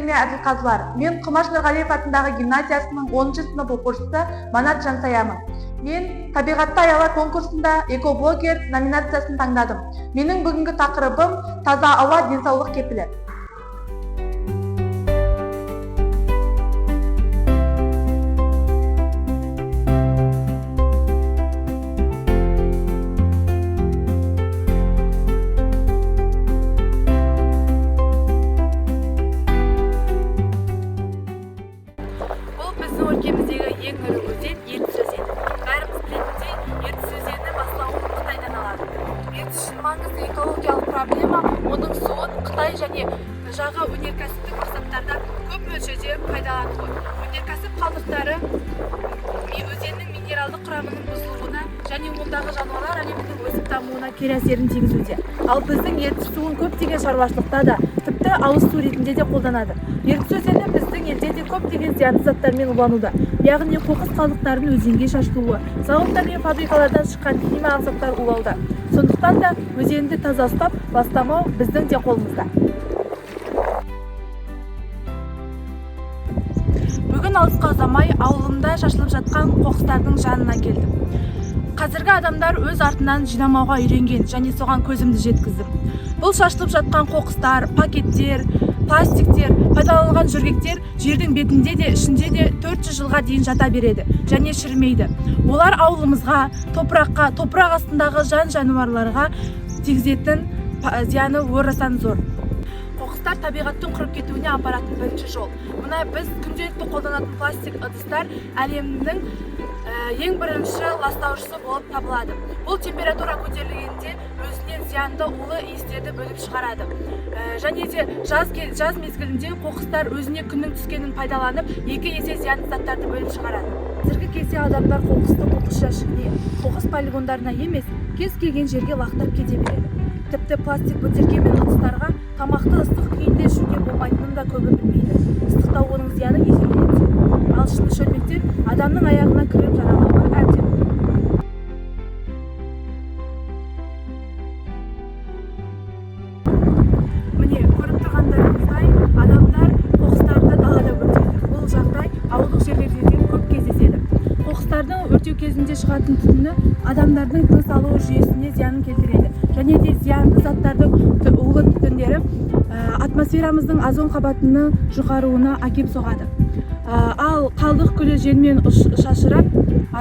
Сәлеметсіздер ме, әділқазылар! Мен Құмаш Нұрғалиев атындағы гимназиясының 10 сынып оқушысы Манат Жансаямын. Мен «Табиғатты аяла» конкурсында «Экоблогер» номинациясын таңдадым. Менің бүгінгі тақырыбым: таза ауа – денсаулық кепілі. Бұл біздің өлкеміздегі ең ірі өзен – Ертіс өзені. Бәріміз білетіндей, Ертіс өзені бастауын Қытайдан алады. Ертіс үшін маңызды экологиялық проблема – оның суын Қытай және жағы өнеркәсіптік мақсаттарда көп мөлшерде пайдалануы. Өнеркәсіп қалдықтары өзеннің минералдық құрамының бұзылуына және ондағы жануарлар әлемінің өсіп дамуына кері әсерін тигізуде. Ал біздің Ертіс суын көптеген шаруашылықта да, тіпті ауыз су ретінде де қолданады. Ертіс өзені біздің елде де көптеген зиянды заттармен улануда, яғни қоқыс қалдықтарының өзенге шашылуы, зауыттар мен фабрикалардан шыққан химиялық заттар улауда. Сондықтан да өзенді таза ұстап, ластамау біздің де қолымызда. Бүгін алысқа ұзамай, ауылымда шашылып жатқан қоқыстардың жанына келдім. Қазіргі адамдар өз артынан жинамауға үйренген және соған көзімді жеткіздім. Бұл шашылып жатқан қоқыстар, пакеттер, пластиктер, пайдаланылған жөргектер жердің бетінде де, ішінде де 400 жылға дейін жата береді және шірімейді. Олар ауылымызға, топыраққа, топырақ астындағы жан жануарларға тигізетін зияны орасан зор. Қоқыстар – табиғаттың құрып кетуіне апаратын бірінші жол. Мына біз күнделікті қолданатын пластик ыдыстар әлемнің ең бірінші ластаушысы болып табылады. Бұл температура көтерілгенде өзінен зиянды улы иістерді бөліп шығарады. Және де жаз мезгілінде қоқыстар өзіне күннің түскенін пайдаланып, екі есе зиянды заттарды бөліп шығарады. Қазіргі кезде адамдар қоқысты қоқыс жәшігіне, қоқыс полигондарына емес, кез келген жерге лақтырып кете береді. Тіпті пластик бөтелке мен ыдыстарға тамақты ыстық күйінде ішуге болмайтынын да көбі білмейді. Ыстықта оның зияны еселене түседі. Ал шыны шөлмектер адамның аяғына кіріп, жаралауға әбден мүмкін. Міне, көріп тұрғандарыңыздай, адамдар қоқыстарды далада өртейді. Бұл жағдай ауылдық жерлерде де көп кездеседі. Қоқыстардың өртеу кезінде шығатын түтіні адамдардың тыныс алу жүйесіне зиянын келтіреді және де зиянды заттардың улы түтіндері атмосферамыздың озон қабатының жұқаруына әкеп соғады. Ал қалдық күлі желмен шашырап,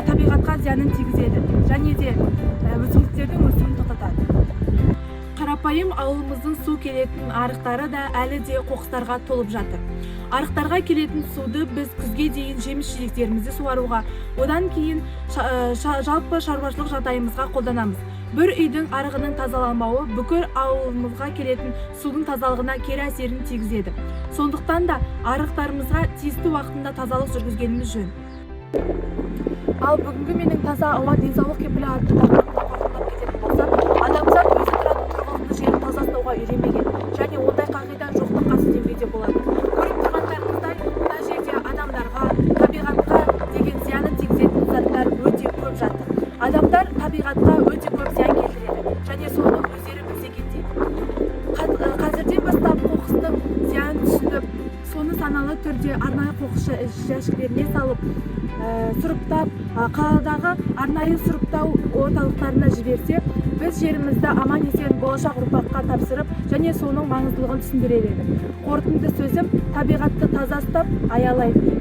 табиғатқа зиянын тигізеді және де өсімдіктердің өсуін тоқтатады. Қарапайым ауылымыздың су келетін арықтары да әлі де қоқыстарға толып жатыр. Арықтарға келетін суды біз күзге дейін жеміс жидектерімізді суаруға, одан кейін жалпы шаруашылық жағдайымызға қолданамыз. Бір үйдің арығының тазаланбауы бүкіл ауылымызға келетін судың тазалығына кері әсерін тигізеді. Сондықтан да арықтарымызға тиісті уақытында тазалық жүргізгеніміз жөн. Ал бүгінгі менің «Таза ауа – денсаулық кепілі» атты тақырыбымды қорытындылап кететін болсам, адамзат өзі тұратын тұрғылықты жерін таза ұстауға үйренбеген және ондай қағида жоқтың қасы деуге де болады. Көріп тұрғандарыңыздай, мына жерде адамдарға, табиғатқа деген зиянын тигізетін заттар өте көп жатыр. Адамдар табиғатқа өте көп зиян келтіреді және соны өздері білсе екен дейді. Қазірден бастап қоқыстың зиянын түсініп, соны саналы түрде арнайы қоқыс жәшіктеріне салып, сұрыптап, қаладағы арнайы сұрыптау орталықтарына жіберсе, біз жерімізді аман есен болашақ ұрпаққа тапсырып және соның маңыздылығын түсіндірер едік. Қорытынды сөзім: табиғатты таза ұстап, аялайық.